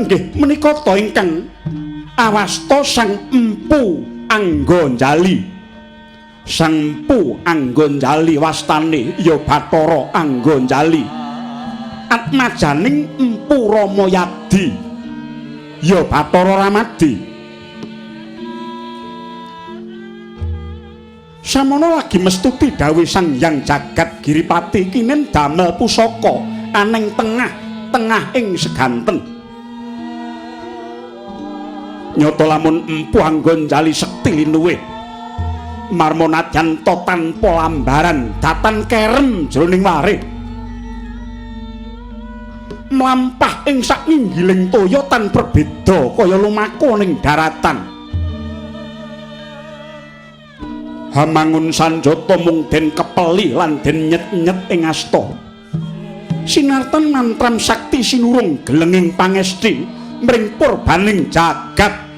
Lenggih menika ta ingkang awasta Sang Empu Anggonjali. Sang Empu Anggonjali wastane ya Bathara Anggonjali. Atmajaning Empu Ramayadi ya Bathara Ramadi. Samono lagi mestuti dawuh Sang Hyang Jagat Giripati kinen damel pusaka aneng tengah-tengah ing seganten. Nyata lamun Empu Anggonjali sekti linuwih marma nadyan ta tanpa lambaran datan kerem jroning warih mlampah ing sak nginggiling toya tan perbeda kaya lumaku ning daratan. Hamangun sanjata mung den kepeli lan den nyet-nyet ing asta. Sinartan mantram sakti sinurung gelenging pangesti mring purbaning jagat.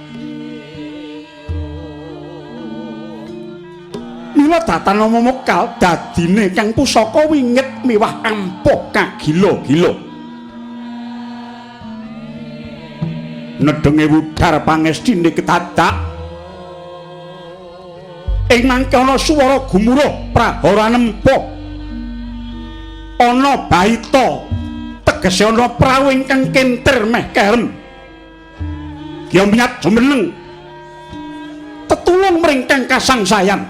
Mila datan mekal dadine kang pusaka wingit miwah ampuh kagila-gila. Nedhenge wudar pangestine ketadak. Ing mangke ana swara gumuruh prahara nempa. Ana baita tegese ana prau ingkang kentir meh kerem. Kyamyat jumeneng tetulung mring kang kasangsayan.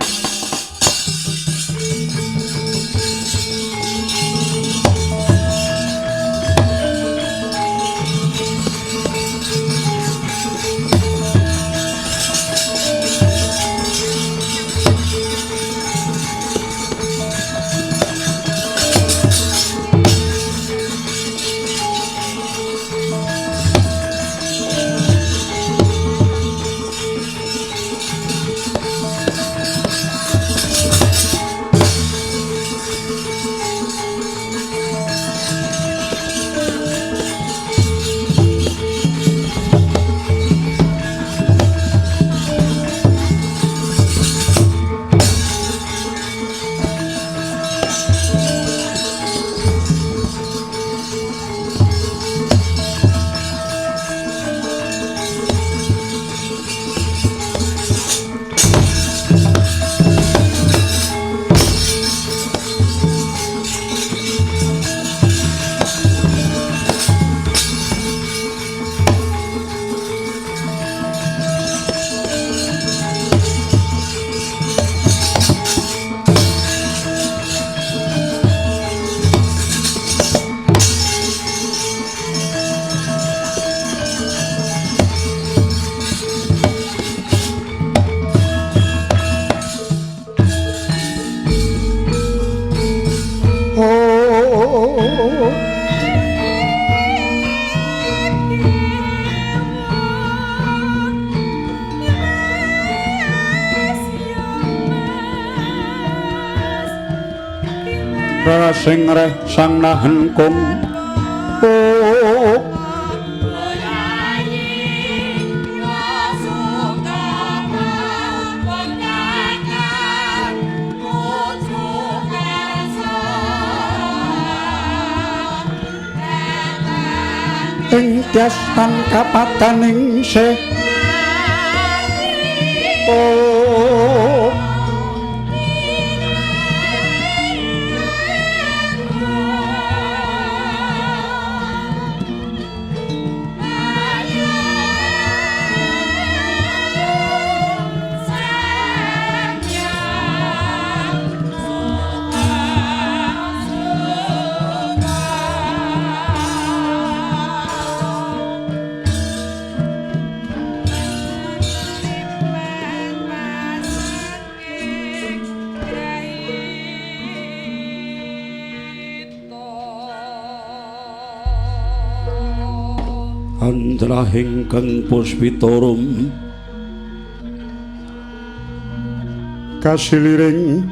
Sing reh sang nahen kung ing tyas tan kapadaning sih. Andrahing kang puspitorum kasiliring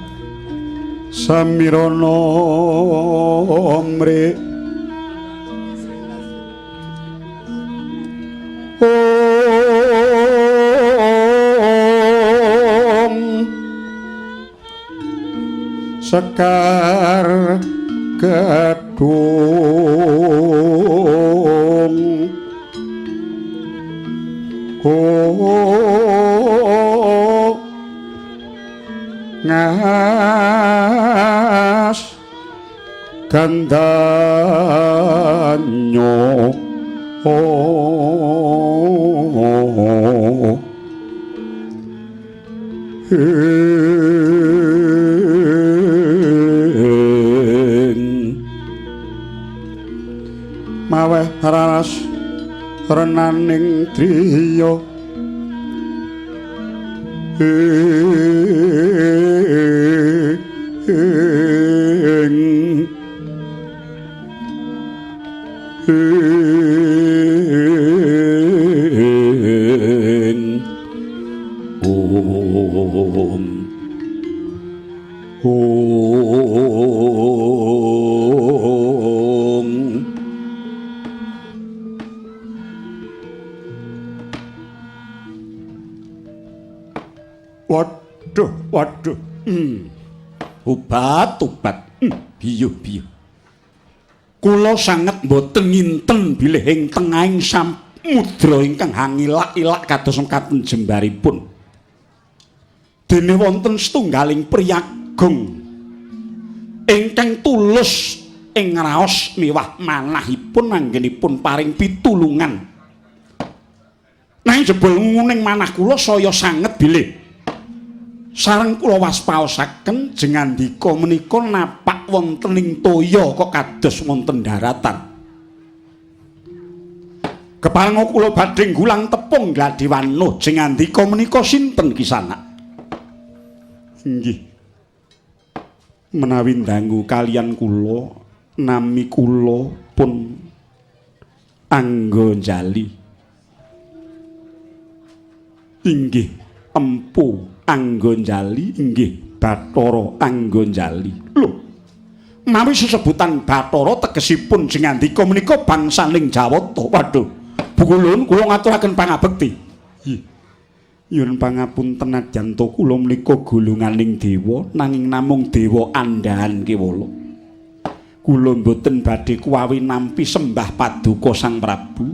samirana mri om sekar gedung. Oh ngas gandanyo oh maweh raras renaning driya ing ing om om. Waduh, waduh. Obat, obat. Biyuh, biyuh. Kula sanget mboten nginten bilih ing tengahing samudra ingkang hangilak-ilak kados mekaten jembaripun. Dene wonten setunggaling priyagung ingkang tulus ing raos miwah manahipun anggenipun paring pitulungan. Nanging jebul nguning manah kula saya sanget bilih sareng kula waspaosaken jengandika menika napak wonten ing toya kok kados wonten daratan. Keparenga kula badhe nggulang tepung gladiwanuh jengandika menika sinten kisanak? Inggih. Menawi dangu kalian kula nami kula pun Anggonjali. Inggih Empu Anggonjali, inggih Bathara Anggonjali. Lho, mawi sesebutan Bathara tegesipun jengandika menika bangsaning Jawata. Waduh, bukulun kula ngaturaken pangabekti. Nggih. Nyuwun pangapunten nadyan ta kula menika golonganing dewa nanging namung dewa andhahan kewala. Kula mboten badhe kuwawi nampi sembah paduka Sang Prabu.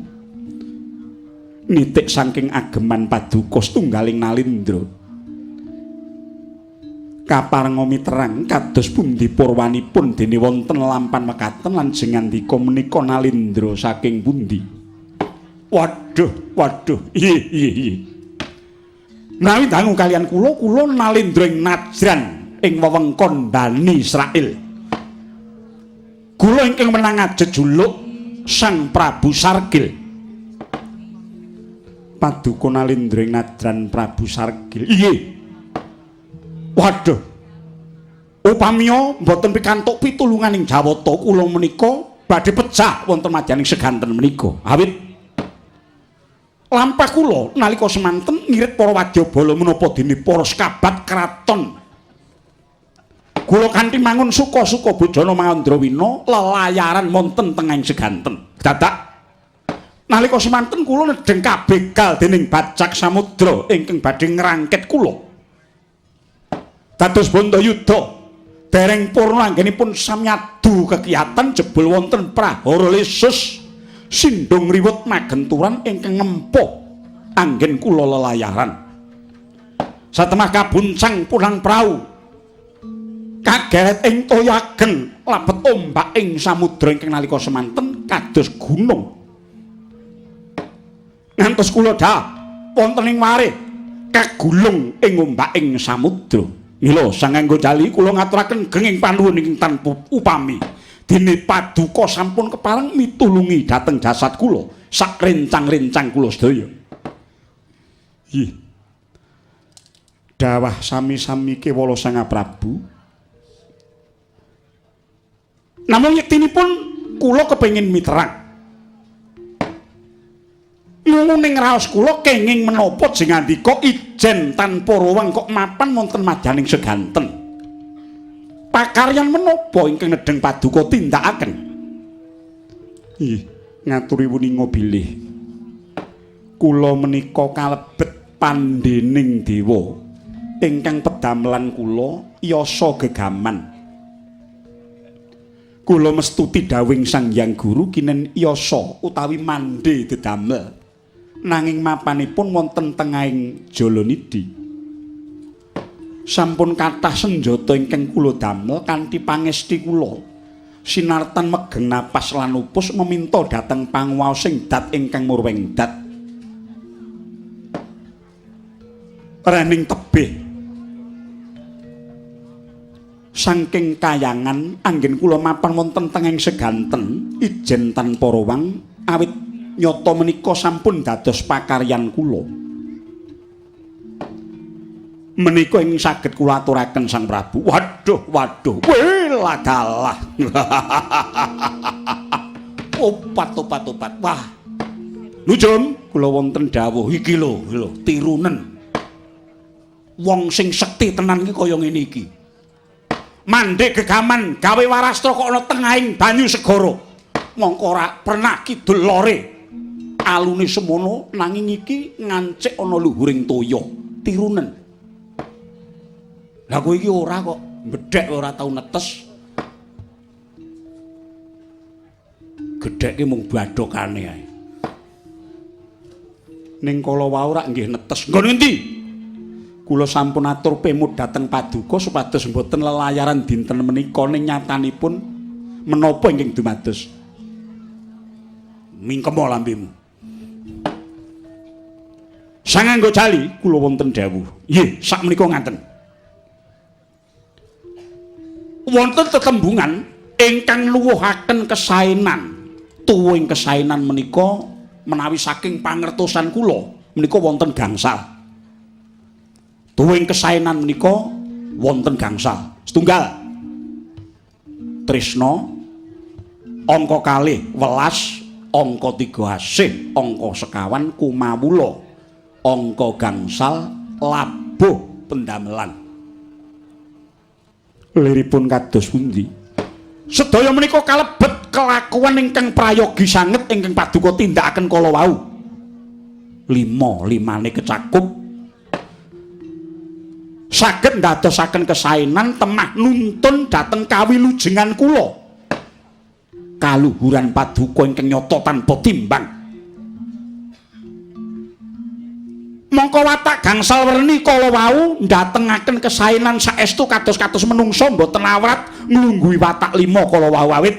Nitik saking ageman paduka setunggaling nalindra. Kaparenga miterang kados pundi purwanipun dene wonten lampan mekaten lan jengandika menika nalindra saking pundi? Waduh, waduh. Iya, iya, iya. Menawi dangu kalian kula, kula nalindra ing Najran ing wewengkon Bani Israil. Kula ingkang menang jejuluk Sang Prabu Sargil. Paduka nalindra ing Najran Prabu Sargil. Iya. Waduh. Upamiya mboten pikantuk pitulungan ing Jawata kula menika badhe pecah wonten madyaning seganten menika. Awit lampah kula nalika semanten ngirit para wadyabala menapa dene para sekabat kraton. Kula kanthi mangun suka-suka bojana Mandrawina lelayaran wonten tengahing seganten. Dadak nalika semanten kula nedheng kabegal dening bajak samudra ingkang badhe ngrangket kula. Dados Bantayuda dereng purna anggenipun samyadu kekiyatan jebul wonten prahara lesus sindung riwut magenturan ingkang ngempuh anggen kula lelayaran. Satemah kabuncang punang prau kageret ing toya ageng labet ombak ing samudra ingkang nalika semanten kados gunung. Ngantos kula dah wonten ing warih kagulung ing ombak ing samudra. Mila Sang Anggonjali kula ngaturaken genging panuwun ingkang tanpa upami. Dene paduka sampun kepareng mitulungi dhateng jasad kula sak rencang-rencang kula sedaya. Nggih. Dawah sami-sami kewala Sang Prabu. Namung yektinipun kula kepengin miterang. Nguning raos kula kenging menapa jengandika ijen tanpa ruweng kok mapan wonten madyaning seganten. Pakaryan menapa ingkang nedheng paduka tindakaken? Nggih, ngaturi wuninga bilih kula menika kalebet pandhening dewa ingkang pedamelan kula yasa gegaman. Kula mestuti dawing Sang Hyang Guru kinen yasa utawi mandhe dedamel. Nanging mapanipun wonten tengahing Jalanidhi. Sampun kathah senjata ingkang kula damel kanthi pangesti kula. Sinartan megeng napas lan upus meminta dhateng panguwaosing dat ingkang murwengdat. Rening tebih saking kayangan anggen kula mapan wonten tengahing seganten ijen tanpa rowang awit nyata menika sampun dados pakaryan kula. Menika ing saged kula aturaken Sang Prabu. Waduh, waduh, weladalah. Opat, opat, opat. Wah. Nujum, kula wonten dawuh iki lho, lho, tirunen. Wong sing sekti tenan iki kaya ngene iki. Mandhek gegaman gawe warastra kok ana tengahing banyu segara. Mongko ora pernah kidul lore. Alune semono nanging iki ngancik ana luhuring toya. Tirunen. Lah kowe iki ora kok bedhek ora tau netes. Gedhekke mung badhokane ae. Ning kala wau rak nggih netes. Nggon ngendi? Kula sampun atur pemut dhateng paduka supados mboten lelayaran dinten menika ning nyatanipun menapa ingkang dumados. Mingkema lambemu. Sang Anggajali kula wonten dawuh. Nggih, sakmenika ngaten. Wonten tetembungan ingkang nuwuhaken kesaenan. Tuwuhing kesaenan menika menawi saking pangertosan kula menika wonten gangsal. Tuwuhing kesaenan menika wonten gangsal. Setunggal tresna, angka kalih welas, angka 3 asih, angka sekawan kumawula, angka gangsal labuh pendamelan. Liripun kados pundi? Sedaya menika kalebet kelakuan ingkang prayogi sanget ingkang paduka tindakaken kala wau. Lima-limane kecakup saged ndadosaken kesaenan temah nuntun dhateng kawilujengan kula. Kaluhuran paduka ingkang nyata tanpa timbang. Mongko watak gangsal werni kala wau ndatengaken kesaenan saestu kados-kados menungsa mboten awrat nglungguhi watak lima kala wau awit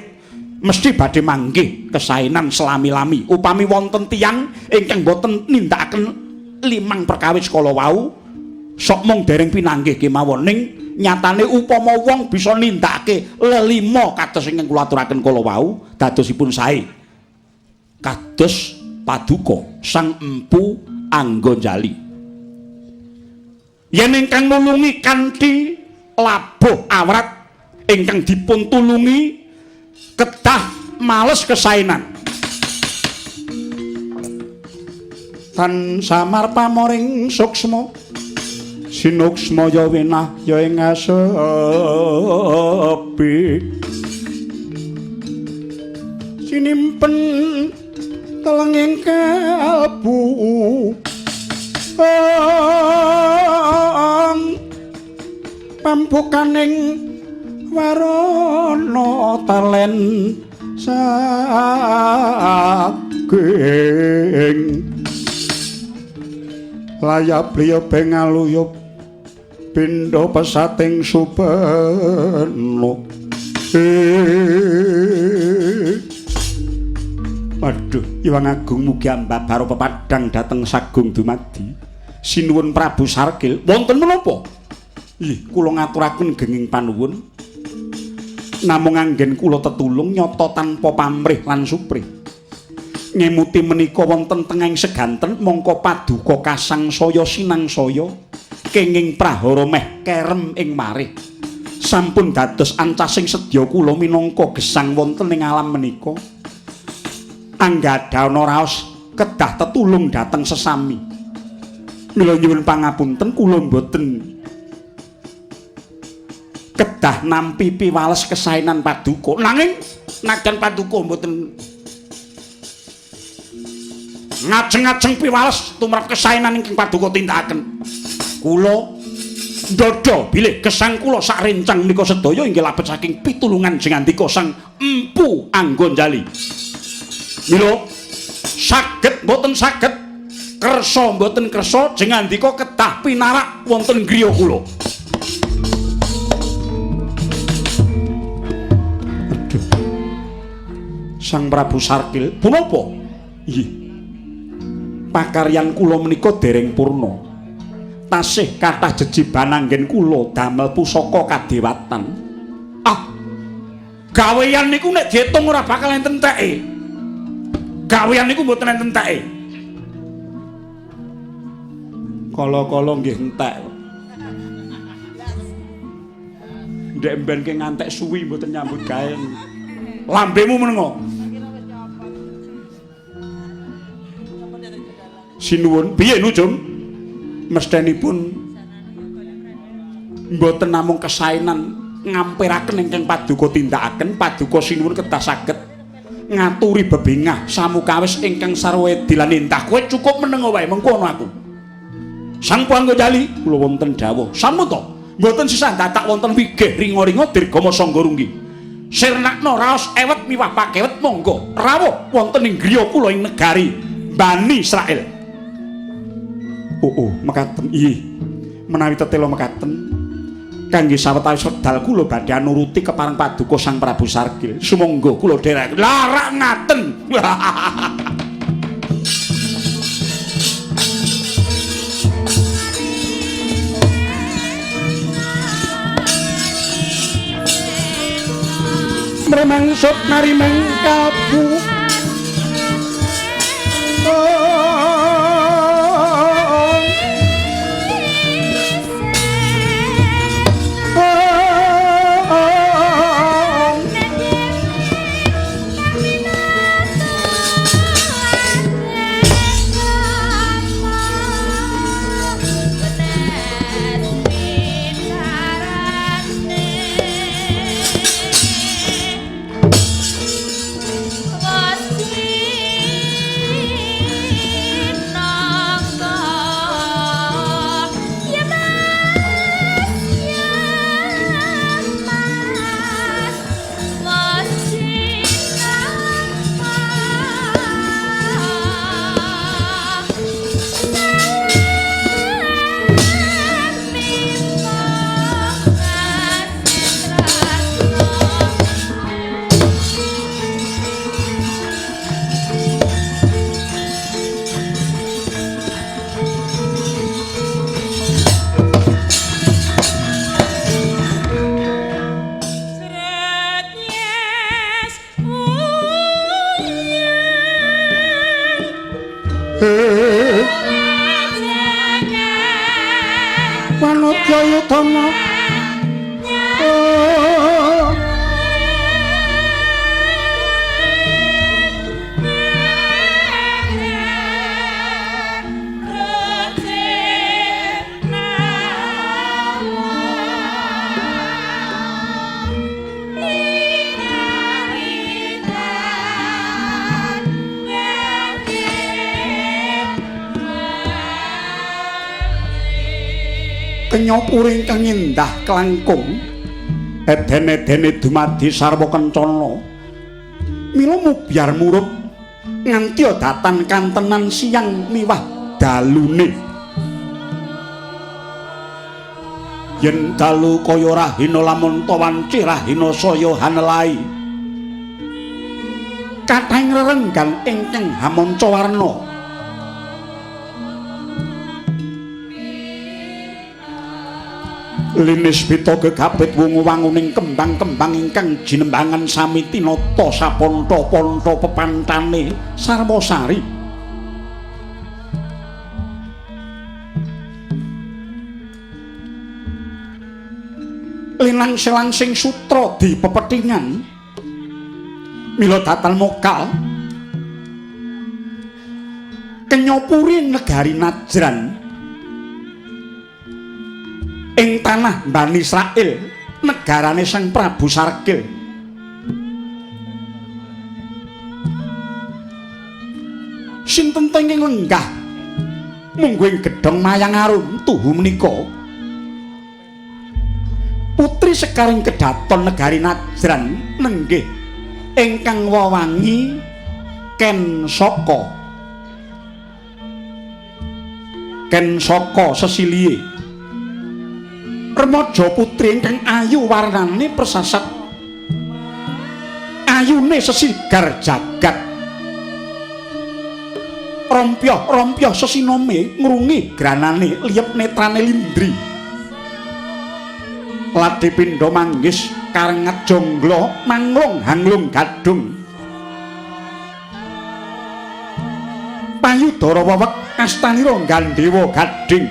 mesti badhe manggih kesaenan selami-lami. Upami wonten tiyang ingkang boten nindakaken limang perkawis kala wau sok mung dereng pinanggih kemawon, ning nyatane upama wong bisa nindakake lelima kados ingkang kula aturaken kala wau dadosipun sae kados paduka Sang Empu Anggajali. Yen ingkang nulungi kanthi labuh awrat ingkang dipun tulungi kedah males kesaenan. Tan samar pamoring suksma sinuksma ya winah ya ing asepi sinimpen telenging kalbu pambukaning warana talen saking layap liya bengaluyup pindha pesating supena. Waduh, Iwang Agung mugi ambabar pepadhang dhateng Sagung dumadi. Sinuwun Prabu Sarkil, wonten menapa? Nggih, kula ngaturaken genging panuwun. Namung anggen kula tetulung nyata tanpa pamrih lan suprih. Ngemuti menika wonten tengahing seganten mongko paduka kasangsaya sinangsaya kenging prahara meh kerem ing marih. Sampun dados ancasing sedya kula minangka gesang wonten ing alam menika. Anggadana raos kedah tetulung dhateng sesami. Mila nyuwun pangapunten kula mboten kedah nampi piwales kesaenan paduka. Nanging najan paduka mboten ngajeng-ajeng piwales tumrap kesaenan ingkang paduka tindakaken. Kula ndodho bilih gesang kula sak rencang menika sedaya inggih labet saking pitulungan jengandika Sang Empu Anggajali. Mila saged mboten saged Kersa mboten kersa jengandika kedah pinarak wonten griya kula. Aduh. Sang Prabu Sarkil, punapa? Nggih. Pakaryan kula menika dereng purna. Tasih kathah jejiban anggen kula damel pusaka kadewatan. Ah. Gaweyan niku nek diitung ora bakal enten enteke. Gaweyan niku mboten enten enteke. Kala-kala nggih entek. Ndek mben ke ngantek suwi mboten nyambut gawe. Lambemu menengo. Sinuwun, piye Nujum? Mesthenipun mboten namung kesaenan ngampiraken ingkang paduka tindakaken, paduka sinuwun kedah saged ngaturi bebingah samukawis ingkang sarwa edi lan endah. Kowe cukup menengo wae, mengko ana aku. Sang Panggajali kula wonten dawuh. Sampun to, mboten sisah dadak wonten wigih ringa-ringa dirgama sangga runggi. Sirnakna raos ewet miwah pakewet monggo rawuh wonten ing griya kula ing negari Bani Israel. Oh, mekaten. Inggih. Menawi tetela mekaten kangge sawetawis wekdal kula badhe nuruti kepareng paduka Sang Prabu Sarkil. Sumangga kula dherek. Larak ngaten. Mremangsut narimeng kalbu. Kenyopuri ingkang endah kelangkung eden-edene dumadi sarwa kencana mila mubyar murup nganti datan kantenan siang miwah dalune. Yen dalu kaya rahina lamun ta wanci rahina saya hanelai kathahing rerenggan ingkang hamanca warna. Linis pita gegabet wungu wanguning kembang-kembang ingkang jinembangan sami tinata saponta-ponta pepantane sarwa sari. Linang selangsing sutra di pepethingan mila datan mokal kenyopuri negari Najran ing tanah Bani Israel negarane Sang Prabu Sarkil. Sinten ingkang lenggah mungguh ing gedhong Mayang Arum tuhu menika putri sekaring kedaton negari Najran nenggih ingkang wewangi Ken Saka. Ken Saka sesilihe. Remaja putri ingkang ayu warnane persasat. Ayune sesigar jagat. Rompyoh-rompyoh sesinome ngrungi granane liyep netrane lindri. Ladi pindha manggis karengat jongglo manglung hanglung gadung. Payudara wewek astanira gandhewa gading.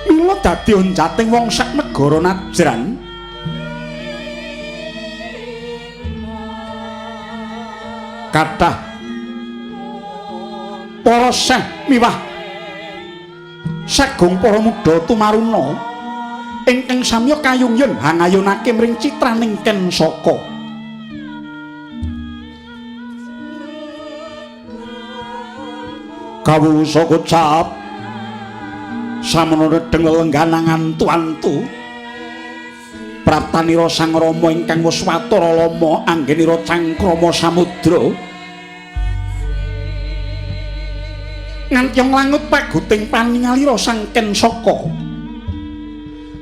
Mila dadi onjating wong sak negara Najran. Kathah para seh miwah sagung para muda tumaruna ingkang samya kayungyen hangayunake mring citraning Ken Saka. Kawusa kocap samono redeng lelengganan antu-antu praptanira Sang Rama ingkang wis watara lama anggenira cangkrama samudra nganti nglangut paguting paningalira Sang Ken Saka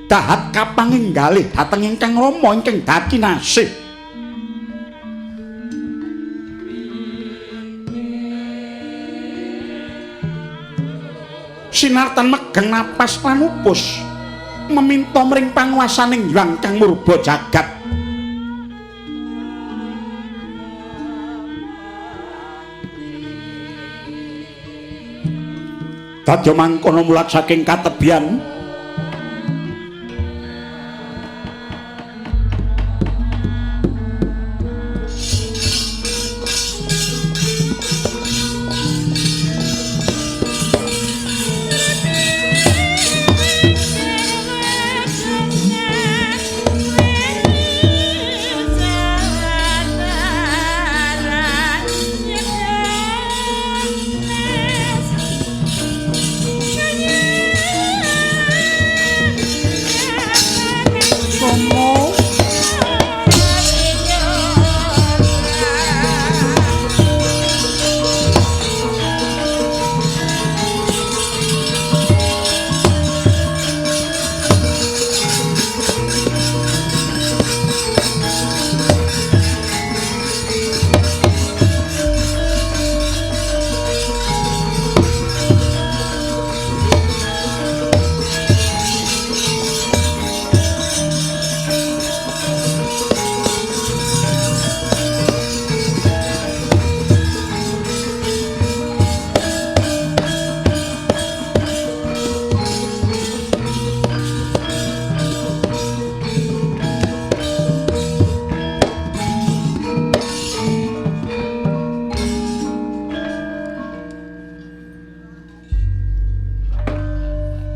dahat kapanging galih dhateng ingkang Rama ingkang dakinasih. Sinartan megeng napas lan upus meminta mring panguwasaning Hyang Kang Murba jagat. Dadya mangkono mulat saking katebian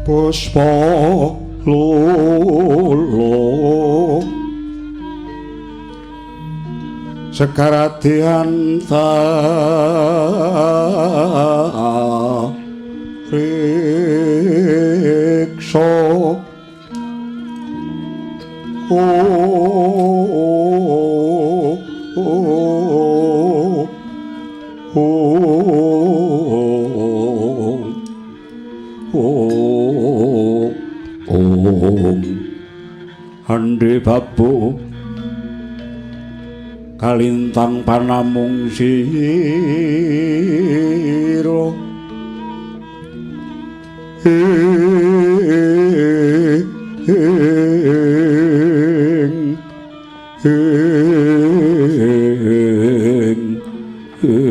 puspa lolo sekaradian tariksa Ande babu kalintang panamung sira ing ing ing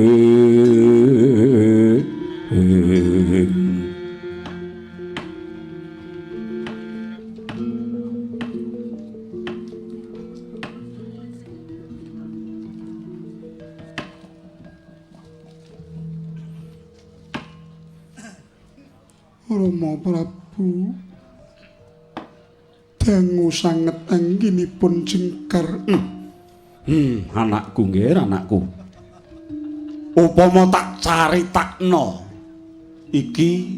Rama Prabu dangu sanget anggenipun jengkar. Anakku nggih, anakku. Upama tak caritakno iki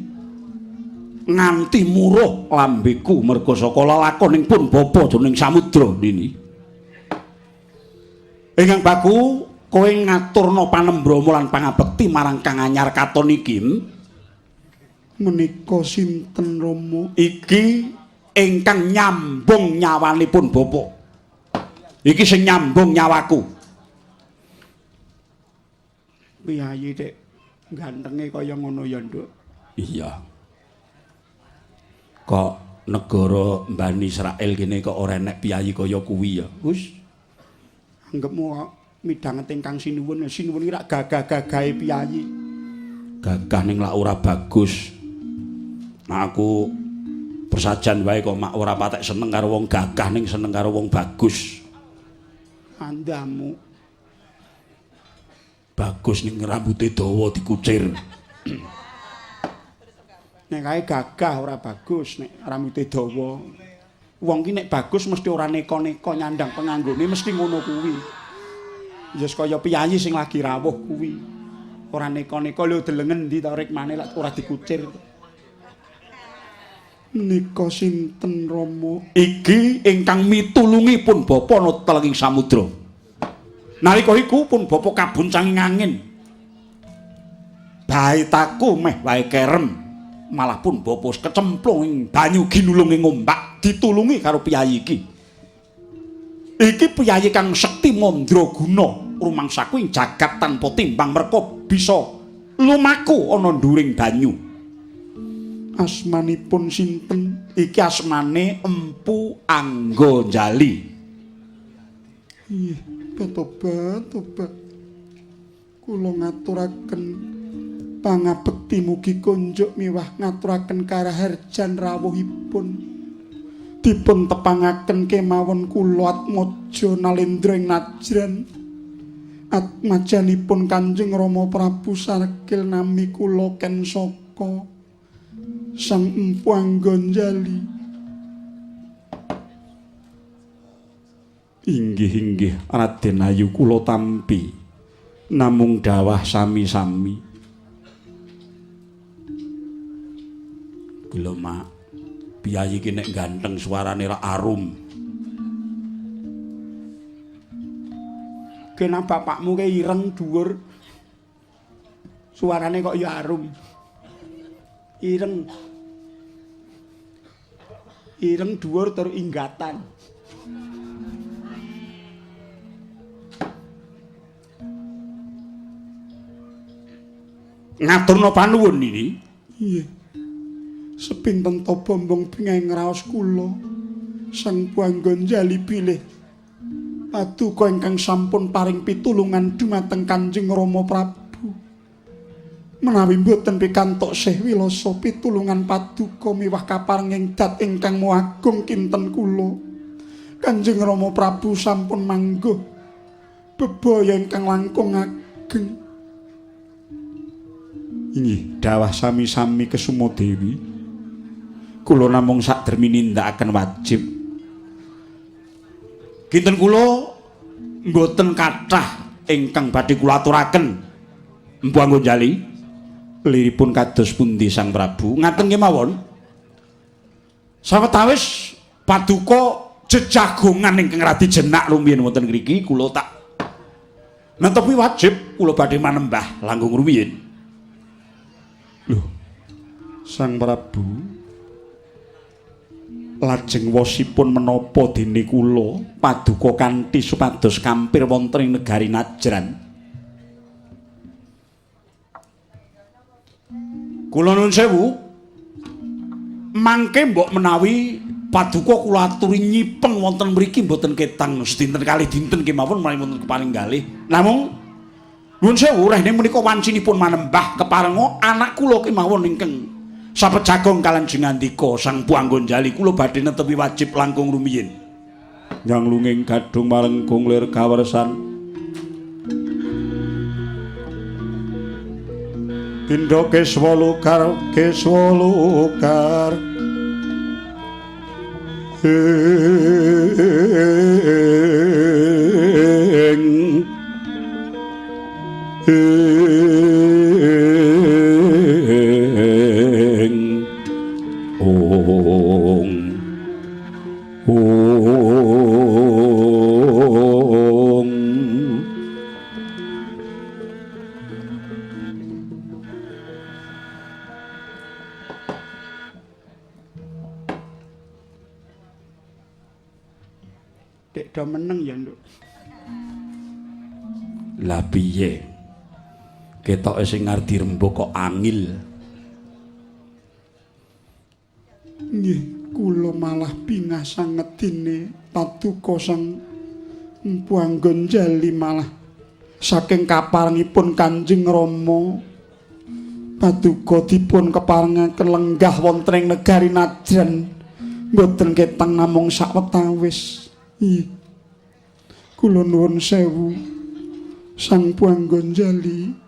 nganti muruh lambeku merga saka lelakoning pun bapa jroning samudra nini. Ingkang baku Kowe ngaturna panembrama lan pangabekti marang kang anyar katon iki. Menika sinten Rama? Iki ingkang nyambung nyawanipun bapa. Iki sing nyambung nyawaku. Piyayi Dik, gantenge kaya ngono ya, Nduk. Iya. Kok negara Bani Israel kene kok ora enek piyayi kaya kuwi ya? Wis anggepmu kok midhanget ingkang sinuwun, sinuwun iki rak gagah-gagahe piyayi. Gagah ning lak ora bagus. Nah aku persajan wae kok mak ora patek seneng karo wong gagah ning seneng karo wong bagus. Andamu. Bagus ning rambute dawa dikucir. Nek kae gagah ora bagus nek rambute dawa. Wong ki nek bagus mesti ora neka-neka nyandang penganggone mesti ngono kuwi. Ya kaya piyayi sing lagi rawuh kuwi. Ora neka-neka lho delengen ndi ta rikmane lak ora dikucir. Menika sinten Rama? Iki ingkang mitulungi pun bapa ana telenging samudra. Nalika iku pun bapa kabuncanging angin. Baitaku meh wae kerem. Malah pun bapa kecemplung ing banyu ginulung ing ombak ditulungi karo piyayi iki. Iki piyayi kang sekti mandraguna rumangsaku ing jagat tanpa timbang merko bisa lumaku ana nduring banyu. Asmanipun sinten? Iki asmane Empu Anggonjali. Ih, tobat tobat. Kula ngaturaken pangabekti mugi konjuk miwah ngaturaken karaharjan rawuhipun. Dipun tepangaken kemawon kula Atmaja Nalendra ing Najran. Atmajanipun Kanjeng Rama Prabu Sarkil nami kula Ken Saka. Sang Empu Anggonjali. Inggih inggih Raden Ayu kula tampi. Namung dawah sami-sami. Gila mak, piyayi iki nek ganteng suarane ra arum. Kena bapakmu ke ireng dhuwur. Suarane kok ya arum. Ireng. Ireng dhuwur tur inggatan. Ngaturna panuwun ini. Iya. Sepinten ta bombong bingah ngraos kula Sang Empu Anggonjali bilih paduka ingkang sampun paring pitulungan dumateng Kanjeng Rama Prabu. Menawi mboten pikantuk sih wilasa pitulungan paduka miwah kaparenging dat ingkang agung kinten kula. Kanjeng Rama Prabu sampun mangguh bebaya ingkang langkung ageng. Inggih, dawah sami-sami Kesuma Dewi. Kula namung sakdermi nindakaken wajib. Kinten kula mboten kathah ingkang badhe kula aturaken. Empu Anggonjali, liripun kados pundi Sang Prabu? Ngaten kemawon. Sawetawis paduka jejagongan ingkang radi jenak rumiyin wonten ngriki kula tak netepi wajib kula badhe manembah langkung rumiyin. Lho, Sang Prabu, lajeng wosipun menapa dene kula paduka kanthi supados kampir wonten ing negari Najran. Kula nuwun sewu, mangke mbok menawi paduka kula aturi nyipeng wonten mriki mboten ketang sedinten kalih dinten kemawon menawi wonten kepaling galih. Namung nuwun sewu rehne menika wancinipun manembah keparenga anak kula kemawon ingkang sapejagong kalian jengandika Sang Empu Anggonjali kula badhe netepi wajib langkung rumiyin. Nyang lunging gadhung marenggung lir kawersan. Tindha keswa lukar keswa lukar. Ing ing ong ong Dek do meneng ya, Nduk. Lah piye? Ketoke sing arep dirembug kok angil. Nggih, kula malah bingah sanget dene paduka Sang Empu Anggonjali malah saking kaparengipun Kanjeng Rama. Paduka dipun keparengaken lenggah wonten ing negari Najran. Mboten ketang namung sawetawis. Nggih. Kula nuwun sewu Sang Empu Anggonjali.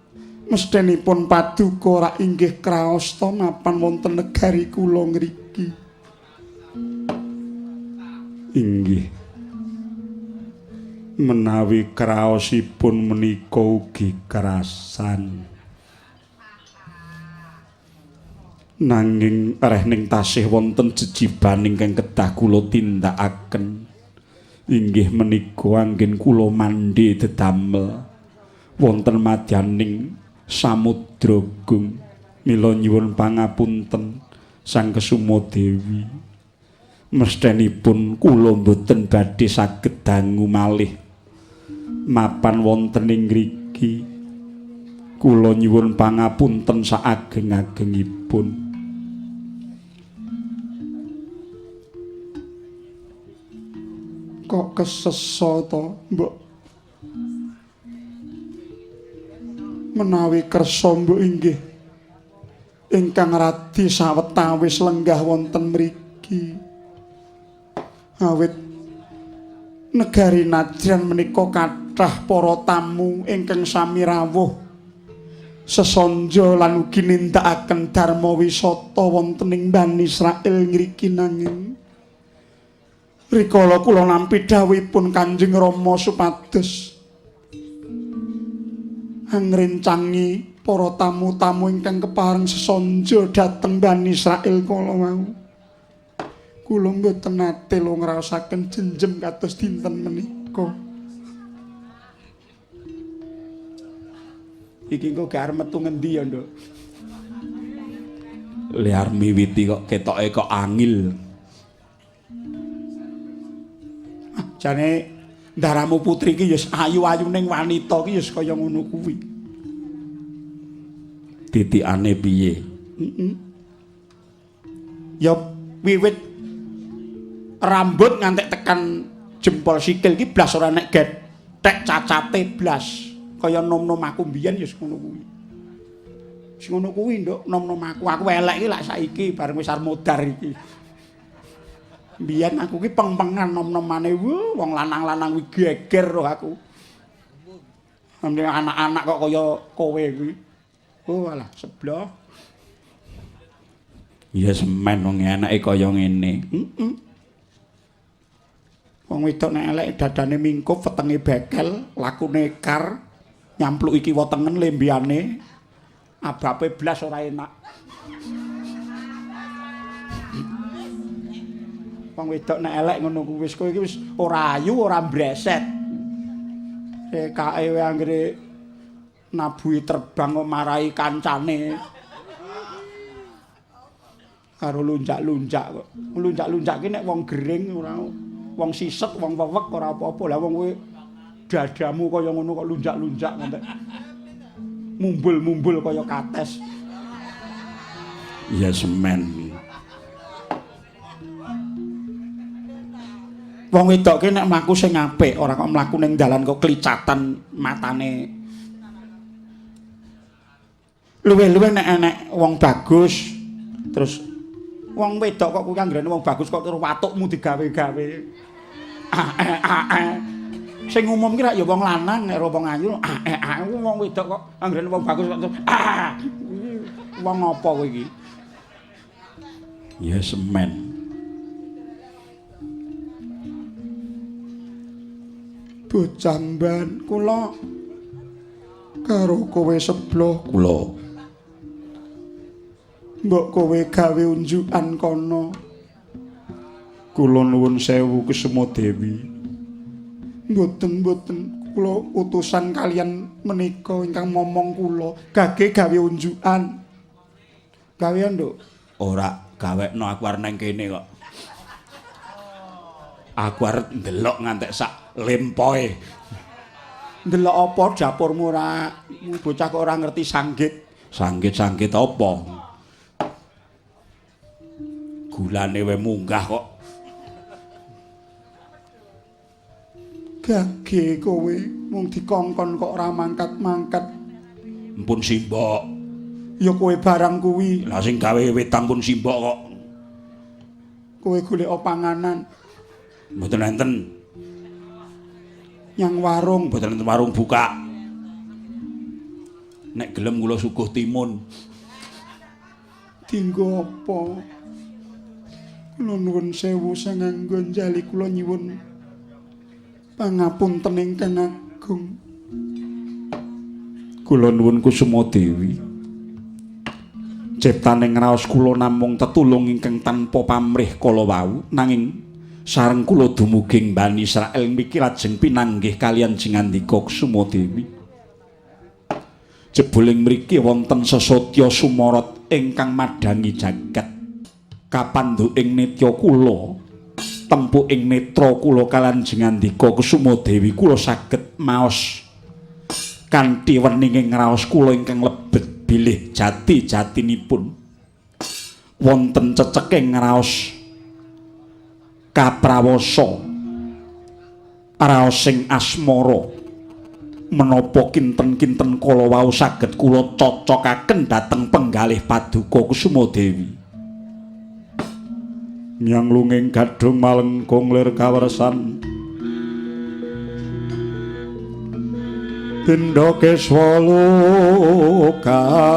Mesthenipun paduka rak inggih kraos ta mapan wonten negari kula ngriki. Inggih. Menawi kraosipun menika ugi kerasan. Nanging rehning tasih wonten jejiban ingkang kedah kula tindakaken. Inggih menika anggen kula mandhe dedamel wonten madyaning Samudra Gung. Mila nyuwun pangapunten Sang Kesuma Dewi. Mesthenipun kula mboten badhe saged dangu malih mapan wonten ing ngriki. Kula nyuwun pangapunten saageng-agengipun. Kok kesesa to, Mbok? Menawi kersa mbok inggih ingkang radi sawetawis lenggah wonten mriki. Awit negari Najran menika kathah para tamu ingkang sami rawuh sesanja lan ugi nindakaken dharma wisata wonten ing Bani Israil ngriki. Nanging rikala kula nampi dawuhipun Kanjeng Rama supados angrencangi para tamu-tamu ingkang kepareng sesanja dhateng Bani Israil kala wau, kula mboten nate lo ngraosaken jenjem kados dinten menika. Iki engko gak arep metu ngendi ya, Nduk? Liar miwiti kok ketoke kok angil. Ah, jane ndaramu putri iki ya ayu-ayuning wanita iki ya kaya ngono kuwi. Titikane piye? Heeh. Ya wiwit rambut ngantek tekan jempol sikil iki blas ora nek gethek cacate blas. Kaya nom-nom aku mbiyen ya ngono kuwi. Sing ngono kuwi, Nduk, nom-nom aku. Aku elek iki lak saiki bareng wis arep modar iki. Mbiyen aku ki peng-pengan nom-nomane, wong lanang-lanang kuwi geger roh aku. Anak-anak kok kaya kowe kuwi. Oh alah, seblok. Ya semen wong enake kaya ngene. Heeh. Wong wedok nek elek dadane mingkup, wetenge bekel, lakune kar, nyampluk iki wetengen lembiane, abape blas ora enak. Wong wedok nek elek ngono kuwi wis kowe iki wis ora ayu, ora mbreset. Kae anggere nabuhi terbang kok marahi kancane. Karo lunjak-lunjak kok. Lunjak-lunjak ki nek wong gering ora, wong siset, wong wewek ora apa-apa. Lah wong kowe dadamu kaya ngono kok lunjak-lunjak ngantek mumbul-mumbul kaya kates. Ya semen. Wong wedok ki nek mlaku sing apik, ora kok mlaku ning dalan kok klicatan matane. Luwih-luwih nek enek wong bagus, terus wong wedok kok kuwi anggere wong bagus kok terus watukmu digawe-gawe. Ae. Sing umum ki rak ya wong lanang nek wong ayu, ae wong wedok kok anggere wong bagus kok terus ah. Wong apa kowe iki? Ya semen. Bocah mban kula karo kowe sebloh kula. Mbok kowe gawe unjukan kono. Kula nuwun sewu Kesuma Dewi. Mboten-mboten kula utusan kalian menika ingkang momong kula gage gawe unjukan. Gawean, Nduk? Ora, gawekno aku arep nang kene kok. Aku arep ndelok ngantek sak lempoe. Ndelok apa dapurmu ora? Bocah kok ora ngerti sanggit. Sanggit-sanggit apa? Gulane wae munggah kok. Gage kowe mung dikongkon kok ora mangkat-mangkat. Mpun simbok. Ya kowe barang kuwi. Lah sing gawe wedang pun simbok kok. Kowe golek panganan. Mboten enten. Nyang warung, mboten enten warung buka. Nek gelem kula suguh timun. Dinggo apa? Kula nuwun sewu sang Anggonjali, kula nyuwun pangapunten ingkang agung. Kula nuwun Kusuma Dewi. Ciptaning raos kula namung tetulung ingkang tanpa pamrih kala wau, nanging sareng kula dumugi ing Bani Israil mriki lajeng pinanggih kaliyan jingandika Kusuma Dewi. Jebul ing mriki wonten sesotya sumorot ingkang madhangi jagat. Kapandhuking nitya kula, tempuk ing netra kula kaliyan jingandika Kusuma Dewi, kula saged maos kanthi weninging raos kula ingkang lebet bilih jati-jatinipun wonten ceceking raos kaprawasa, raos sing asmara. Menapa kinten-kinten kala wau saged kula cocokaken dhateng penggalih paduka Kusuma Dewi. Nyang lunging gadhung malengkung lir kawersan, tindha keswa lokar.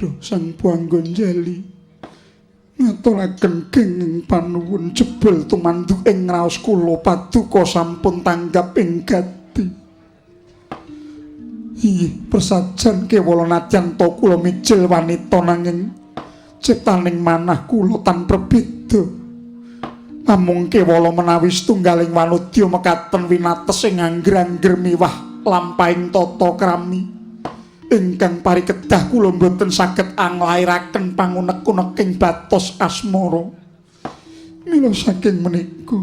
Aduh, Sang Panggonjali ngaturaken kenging panuwun, jebul tumanduk ing raos kula paduka sampun tanggap ing gati. Inggih, prasajan kewala nadyan ta kula mijil wanita nanging ciptaning manah kula tan prebeda. Namung kewala menawi setunggaling wanudya mekaten winates ing angger-angger miwah lampahing tata krami ingkang parikedah kula mboten saged anglairaken pangunek-uneking batos asmara. Mila saking menika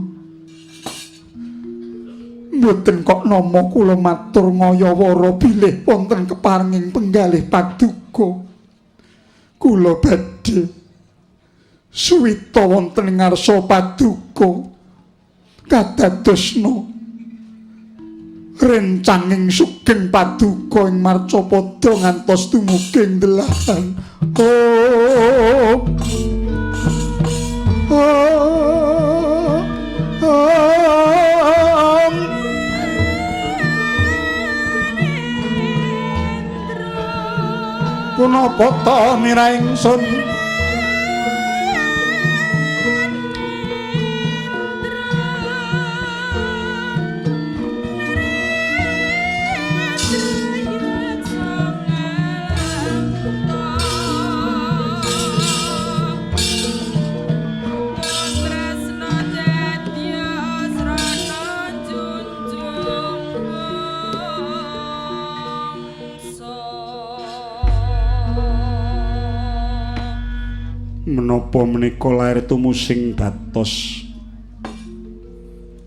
mboten kok nama kula matur ngayawara bilih wonten keparenging penggalih paduka. Kula badhe suwita wonten ngarsa paduka kadadosna rencanging sugeng paduka ing marcapada ngantos dumugi ing delahan. Oh, oh, oh. Punapa ta mira ingsun? Menapa menika lair tumusing batos?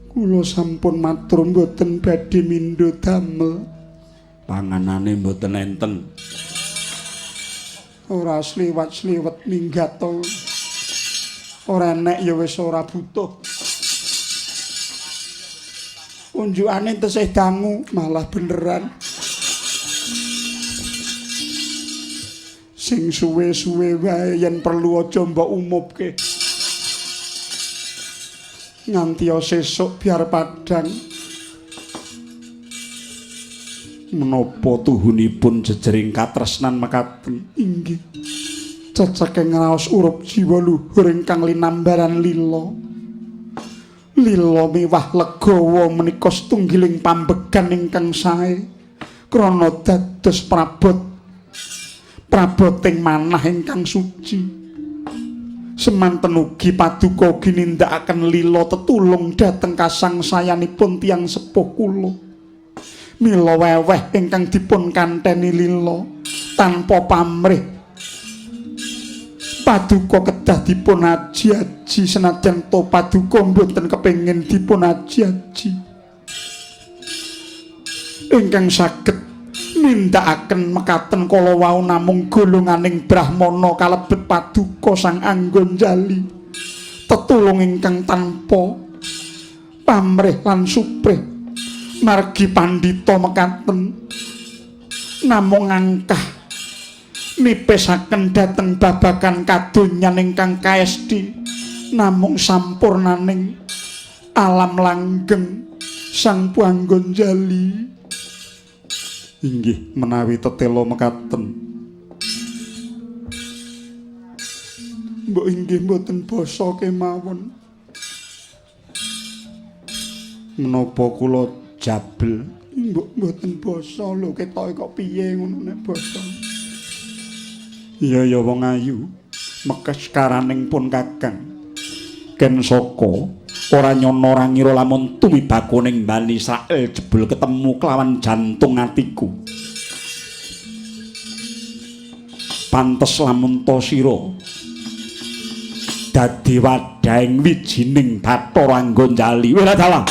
Kula sampun matur mboten badhe mindho damel. Panganane mboten enten. Ora sliwat-sliwet minggat to. Ora enek ya wis ora butuh. Unjukane tesih dangu malah beneran. Sing suwe-suwe wae yen perlu aja mbok umupke. Nganti sesuk biar padhang. Menapa tuhunipun jejering katresnan mekaten? Inggih. Ceceke ngraos urup jiwa luhur ingkang linambaran lila. Lila miwah legawa menika setunggiling pambegan ingkang sae krana dados prabot praboting manah ingkang suci. Semanten ugi paduka ugi nindakaken lila tetulung dhateng kasangsayanipun tiyang sepuh kula. Mila weweh ingkang dipun kanteni lila tanpa pamrih paduka kedah dipun aji-aji senajan to paduka mboten kepengin dipun aji-aji. Ingkang saged nindakaken mekaten kala wau namung golonganing brahmana kalebet paduka Sang Anggonjali. Tetulung ingkang tanpa pamrih lan suprih margi pandhita mekaten namung angkah nipisaken dhateng babagan kadonyan ingkang kaesti namung sampurnaning alam langgeng Sang Panggonjali. Inggih menawi tetela mekaten. Mbok inggih mboten basa kemawon. Menapa kula jabel? Mbok mboten basa lho, ketoke kok piye ngono nek basa. Iya ya wong ayu, mekes karaning pun Kakang. Ken saka ora nyono ora ngira lamun tumibakuning Bani Israel jebul ketemu kelawan jantung atiku. Pantes lamun ta sira dadi wadhahing wijining Bathara Anggonjali. Wela dalah.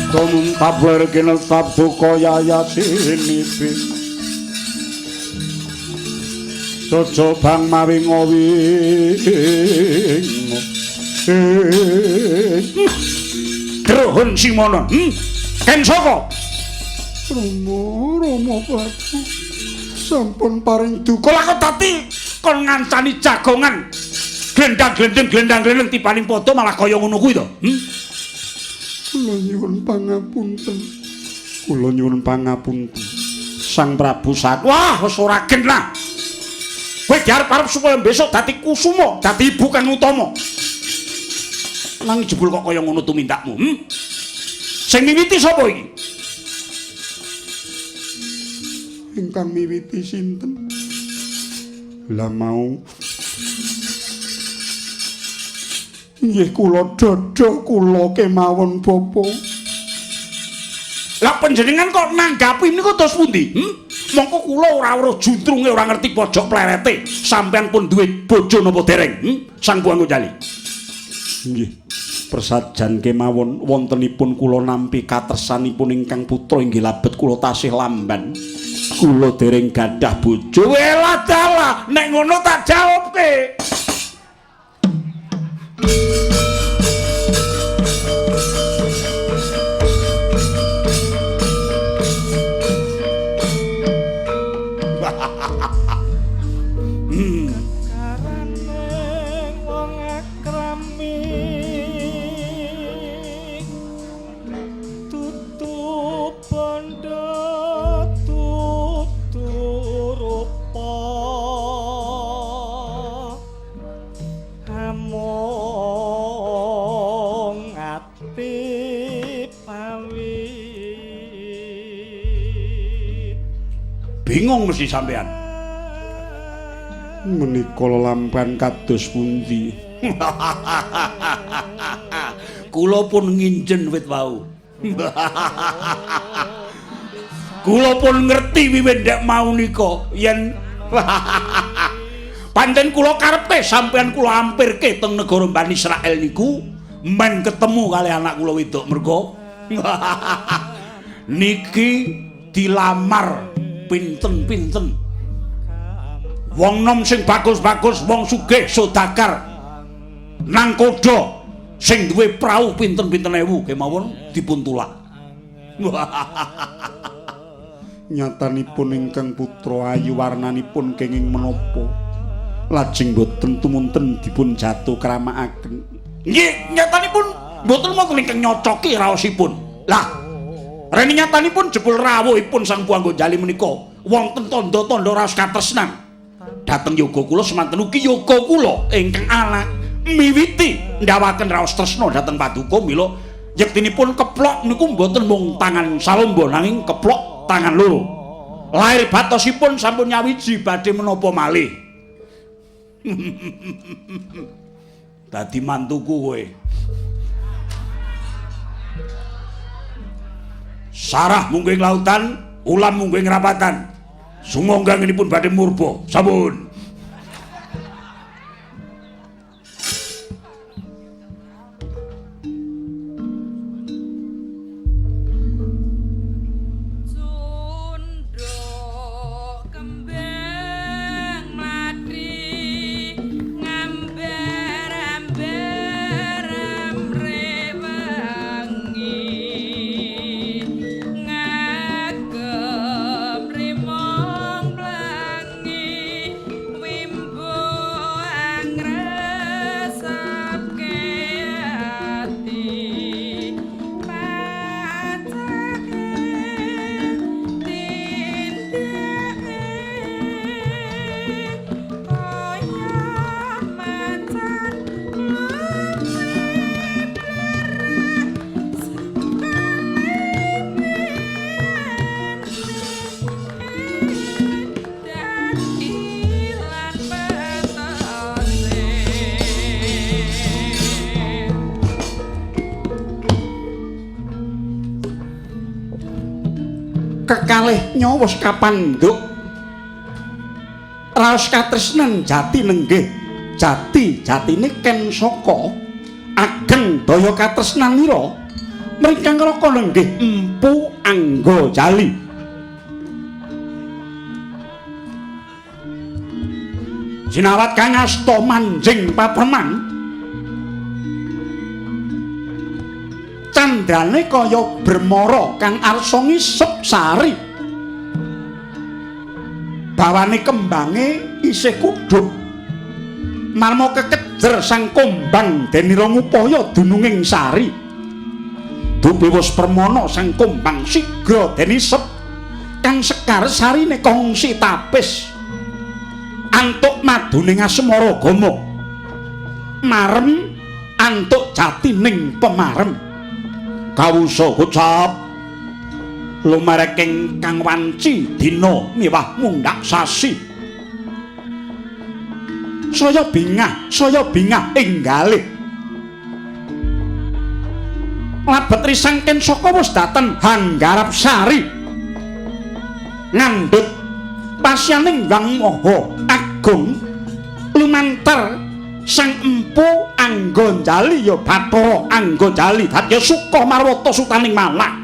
Tumtabur kinetap duka yayatinipi Jojo bang mawi ngowi Druhun Simono. Ken saka? Rama, Rama Prabu sampun paring duka. Lah kok dadi kon ngancani jagongan glendang-glendeng glendang-glendeng tibaning padha malah kaya ngono kuwi to. Kula nyuwun pangapunten. Kula nyuwun pangapunten. Sang Prabu Sak. Wah, wis ora gen lah. Kowe diarep-arep supaya besok dadi kusuma, dadi ibu kang utama. Nang jebul kok kaya ngono tumindakmu, Sing miwiti sapa iki? Ingkang miwiti sinten? Lah mau nggih kula dada kula kemawon bapa. Lah panjenengan kok nanggapi niku terus pundi? Mongko kula ora weruh juntrunge, ora ngerti pojok plerete. Sampeyan pun duwe bojo napa dereng? Sang Panggonjali. Nggih. Persajan kemawon wontenipun kula nampi katresanipun ingkang putra inggih labet kula tasih lamban. Kula dereng gadah bojo. Welah dalah, nek ngono tak jawabke. Bingung mesti sampean. Menika lelampan kados pundi? Kula pun nginjen wit wau. Kula pun ngerti wiwit ndek mau nika yen pancen kula karepe sampean kula ampirke teng negara Bani Israel niku men ketemu kali anak kula wedok mergo niki dilamar pinten-pinten wong nom sing bagus-bagus, wong sugih sodakar nang kodha sing duwe prau pinten-pinten ewu kemawon dipun tulak. Nyatanipun ingkang putra ayu warnanipun kenging menapa? Lajeng boten tumunten dipun jatuh kramakaken. Nggih, nyatanipun boten wonten ingkang nyocoki raosipun. Lah, rene nyatanipun jebul rawuhipun Sang Empu Anggonjali menika wonten tandha-tandha raos katresnan. Dhateng yoga kula semanten ugi yoga kula ingkang anak miwiti ndawaken raos tresna dhateng paduka, mila yektinipun keplok niku mboten mung tangan salomba nanging keplok tangan loro. Lahir batosipun sampun nyawiji badhe menapa malih. Dadi mantuku kowe. Sarah mungguh ing lautan, ulam mungguh ing rapatan. Sumangga anginipun badhe murba. Sampun. Cunduk kembang mlati ngambar-ambar amre wengi ngagem rimong blangi wimbo angresepke ati pacake tindake kaya macan dan ilan petose. Kekalih nyawos kapandhuk raos katresnan jati nenggih jati jatine ken saka ageng daya katresnanira mringkang raka nenggih Empu Anggajali. Jinawat kang asta manjing papreman candrane kaya bremara kang arsa ngisep sari, bawane kembange isih kudhup marma kekejer sang kombang denira ngupaya dununging sari. Dupi wus permana sang kombang sigra den isep kang sekar sarine kongsi tapis antuk maduning asmara gama marem antuk jatining pemarem. Kawusa kocap lumereking kang wanci dina miwah mundhak sasi. Saya bingah ing galih. Labet risang ken saka wis daten hanggarap sari. Ngandhut pasyaning Wang Maha Agung lumantar Sang Empu Anggonjali ya Bathara Anggonjali dadya suka marwata sutaning malah.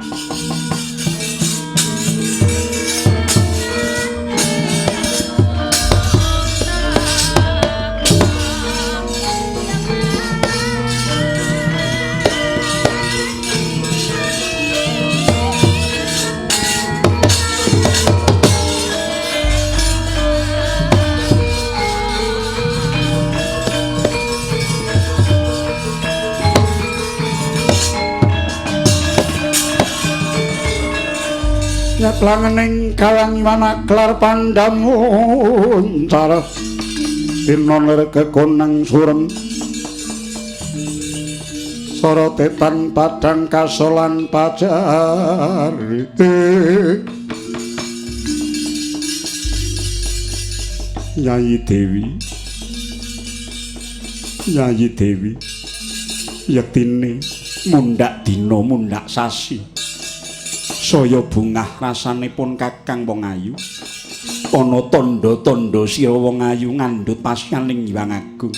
Nyeplangening kalang wanaklar pandamuncar dina lir kekonang surem sorotetan padang kasolan pajarite. Nyai Dewi, Nyai Dewi, yektine mundhak dina mundhak sasi saya bungah rasanipun kakang wong ayu. Ana tandha-tandha sira wong ayu ngandhut pasyaning Hyang Agung.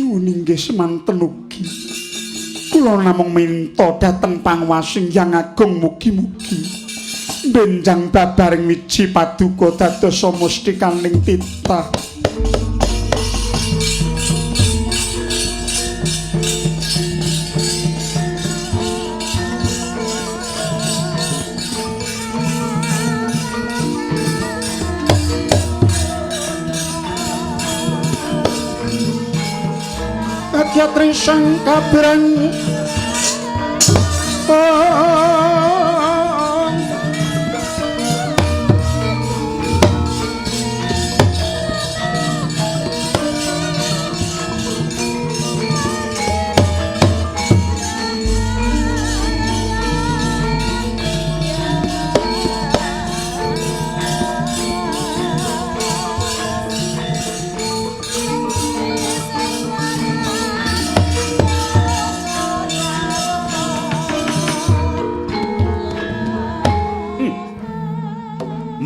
Nuwun inggih semanten ugi. Kula namung minta dhateng panguwasing Hyang Agung mugi-mugi benjang babaring wiji paduka dados samustikaning titah. Yatri sang kabrang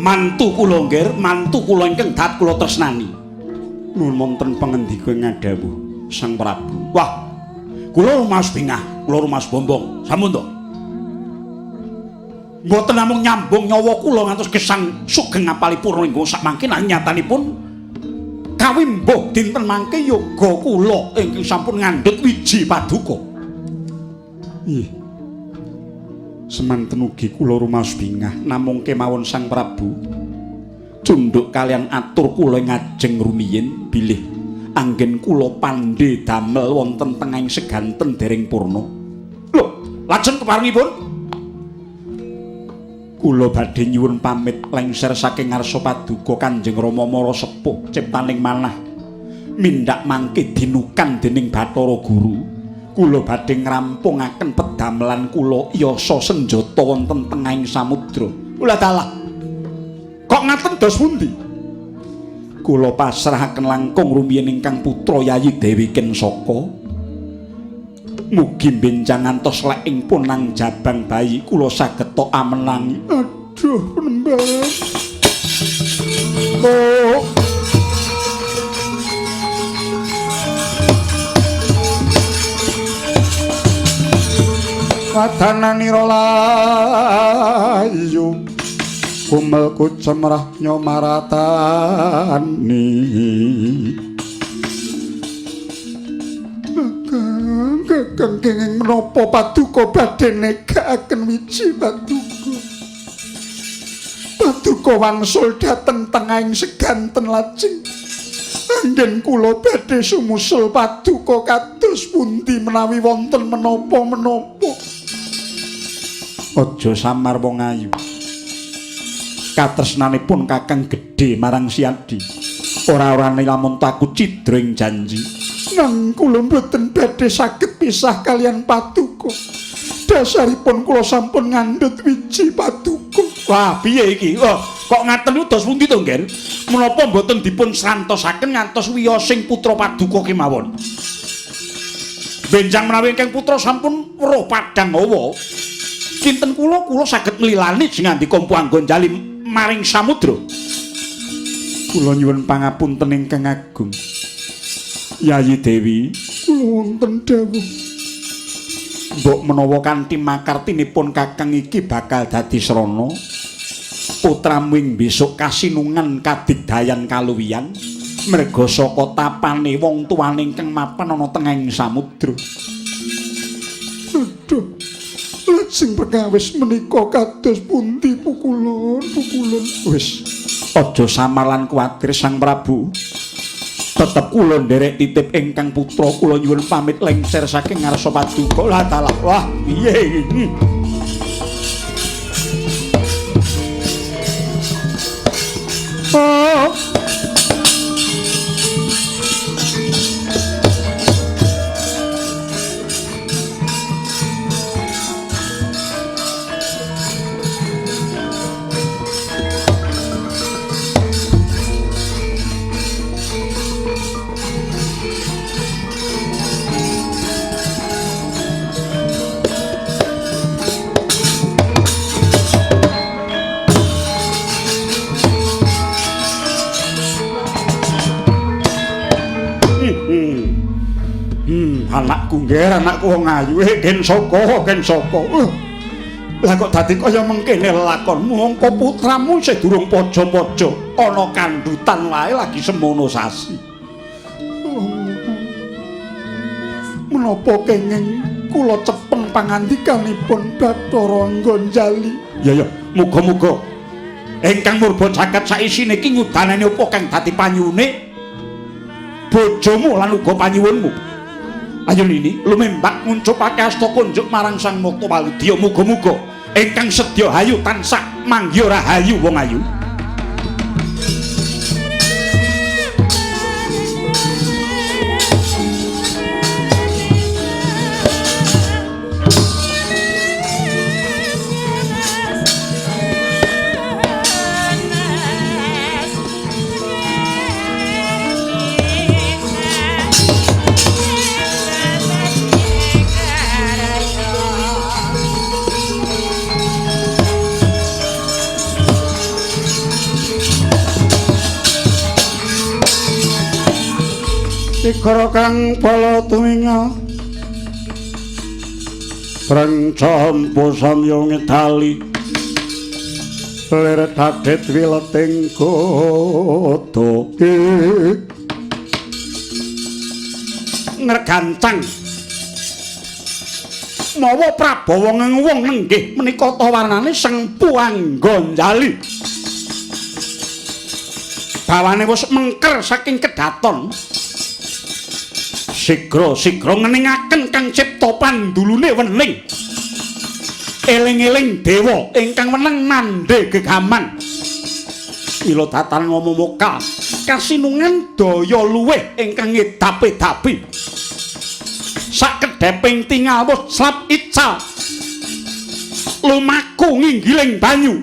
mantu kula nggih, mantu kula ingkang dat kula tresnani. Nuwun wonten pangendika ngadhawuh Sang Prabu. Wah, kula rumaos bingah, kula rumaos bombong. Sampun to. Mboten namung nyambung nyawa kula ngantos gesang sugeng ngapalipurna ing sak mangke nanging nyatanipun kawimbuh dinten mangke yoga kula ingkang sampun ngandhut wiji paduka. Nggih. Semanten ugi kula rumaos bingah namung kemawon Sang Prabu cunduk kalian atur kula ngajeng rumiyin bilih anggen kula pandhe damel wonten tengahing seganten dereng purna. Lho, lajeng keparengipun kula badhe nyuwun pamit lengser saking ngarsa paduka Kanjeng Rama Mara Sepuh ciptaning manah mindhak mangke dinukan dening Bathara Guru. Kula badhe ngrampungaken pedamelan kula yasa senjata wonten tengahing samudra. Ulah dalah. Kok ngaten dos pundi? Kula pasrahaken langkung rumiyin ingkang putra Yayi Dewi Kensaka. Mugi benjang ngantos leking punang jabang bayi kula saged tok amenangi. Aduh, penemban. Oh. Wadananira layu kumel kucemrah nyomaratani. Kakang, kakang kenging menapa paduka badhe negakaken wiji paduka. Paduka wangsul dhateng tengahing seganten lajeng anggen kula badhe sumusul paduka kados pundi menawi wonten menapa-menapa. Aja samar wong ayu. Katresnanipun kakang gedhe marang Siadi. Ora-orane lamun taku cidra ing janji. Nang kula mboten badhe saged pisah kalian paduka. Dasaripun kula sampun ngandhut wiji paduka. Wah, piye iki? Oh, kok ngaten niku dos pundi to, Ngger? Menapa mboten dipun srantosaken ngantos wiyosing putra paduka kemawon? Benjang menawi ingkang putra sampun weruh padhang hawa. Kinten kula kula saged nglilani sing ngandika Mpu Anggonjali maring samudra. Kula nyuwun pangapunten ingkang agung. Yayi Dewi, kula wonten dawuh. Mbok menawa kanthi makartinipun kakang iki bakal dadi srana putramu ing besok kasinungan kadigdayan kaluwihan merga saka tapane wong tuane ingkang mapan ana tengahing samudra. Aduh, lajeng perkawis menika kados pundi pukulun pukulun. Wis aja samar lan kuwatir Sang Prabu. Tetep kula nderek titip ingkang putra kula nyuwun pamit lengser saking ngarsa paduka. Lah dalah, wah piye iki? Oh. Anakku nggih, anakku wong ayu, Kensaka, Kensaka. Lah kok dadi kaya mengkene lakonmu, mongko putramu isih durung paja-paja, ana kandhutan wae lagi semono sasi. Menapa kenging kula cepeng pangandikanipun Bathara Anggonjali? Ya ya, muga-muga ingkang murba jagat saisine iki ngudanane apa kang dadi panyuwune bojomu lan uga panyuwunmu. Ayo Nini, lumembak nguncupake asta kunjuk marang Sang Mukta Waludya. Muga-muga ingkang sedya hayu tansah manggiha rahayu wong ayu. Ikara kang pala tuminga Prencampa samya ngedali lir dadit wileting godhoke ngregancang mawa Prabawa ngenguwung nenggih menika ta warnane Sengpu Anggonjali. Bawane wis mengker saking kedaton. Sigra-sigra ngeningaken kang cipta pandulune wening. Eling-eling dewa ingkang weneng nandhe gegaman. Ila datan ngomong kasinungan daya luwih ingkang ngedapi-dapi. Sakedheping tingal wus slap ical. Lumaku nginggiling banyu.